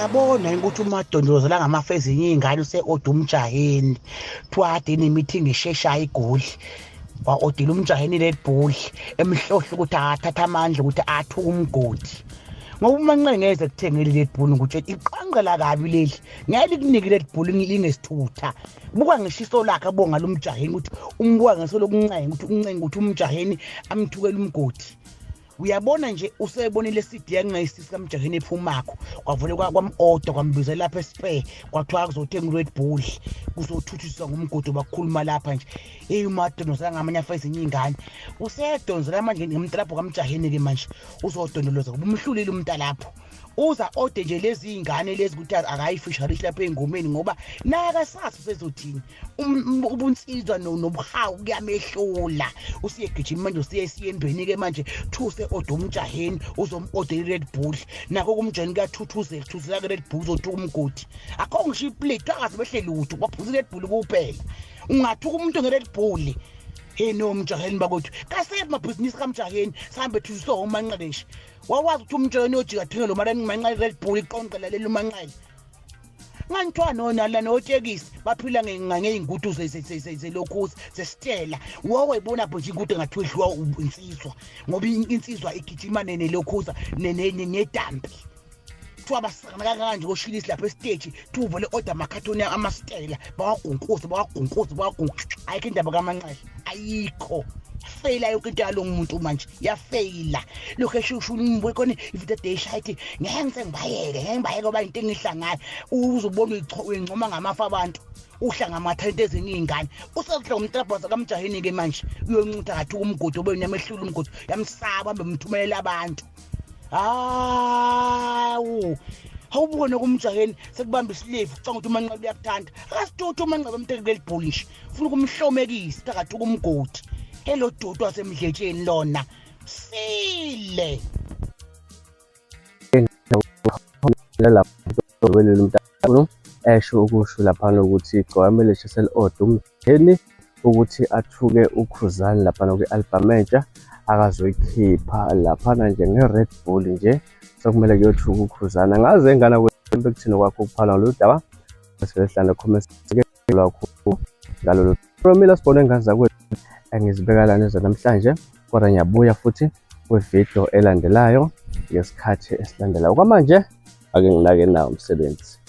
Uyabona ukuthi umadondozela ngamafezinye ingane use-oda umjaheni kuthiwa kade ine-meeting esheshayo eGoli wa-odela umjaheni Red Bull emhlohla ukuthi akathatha amandla ukuthi athuke umgodi ngoba uMancane ngeze kuthengele Red Bull ngutshela iqanqela kabi leli ngeke likunike Red Bull lingesithutha buka ngishiso lakhe abonga lo mjaheni ukuthi umbuka ngeso lokuncenga ukuthi umjaheni amthukele umgodi. Uyabona nje usebonile CD yangayisisi kamjaheni ephumakho kwavule kwam-order kwambizela lapha espare kwathiwa kuzothenga Red Bull kuzothuthiswa ngumgodi bakhuluma lapha nje umadonozela ngamanye afezinye ingane usedonzela manje ngemtrapho kamjaheni ke manje uzodondoloza ubumhlulile umntalapho uza ode nje lezi ingane lezi ukuthi akayifisharishi lapha engomeni ngoba naka sathi sezothini ubunsizwa nobuhawu kuyamehlula usiyegijima manje usiyembeni ke manje thuse odo umjaheni uzomodela Red Bull nako kumjaheni kuyathuthuzela ke Red Bull uzothuka umgodi akho ngisho iplate akaze behle lutho baphuza Red Bull kuphela ungathuka umuntu ngeRed Bull no umjaheni bakwethu kasebe mabhizinisi kamjaheni sihambe thuso uMancane nje wawazi ukuthi umjaheni ojika thengela lo Mancane Red Bull iqonqela leli uMancane nganthiwa nona notekisi baphila ngey'ngudu zelokhuza zesitela wawayibona nje ingudu engathiwa idliwa insizwa ngoba insizwa igijima nelokhuza nedampi kuthiwa basakana kanje koshilisi lapha esiteji thuvele order amakhathoni amasitela bawagunkuze ayikho indaba kaMancane ayikho feyila yonke into yalo muntu manje yafeyila lokho eshushu umbuye khona ivita dayshite ngeke ngibayeke ngoba into engihlangayo uzobona uyincoma ngamafa abantu uhlanga amathalente ezinye izingane usedla umtrabhaza kamjaheni ke manje uyoncutha ngathi umgodi obe uyamehlula umgodi yamsaba bemthumelela abantu awubona kumjaheni sekubamba islevu ucanga ukuthi uMancane uyakuthanda akasituthu uMancane bamthekele Red Bull nje ufuna ukumhlomekisa phakathi kumgodi hello dudu wasemdletsheni lona sile lapho welelo mntana esho ukusho lapha ukuthi Gcwamele Shisel odo umjaheni ukuthi athuke uKhuzani lapha kwi-album akazoyikhipha lapha nje ngeRed Bull nje sokumele kuyothuka uKhuzani ngaze ngana kwekuthina kwakho ukuphala lo daba besihlala comments lakho ngalolu promila sibone ngane zakwethu engizibeka lana namhlanje kodwa ngiyabuya futhi kwivideo elandelayo ngesikhathi esilandelayo kwamanje ake nginake nawo umsebenzi.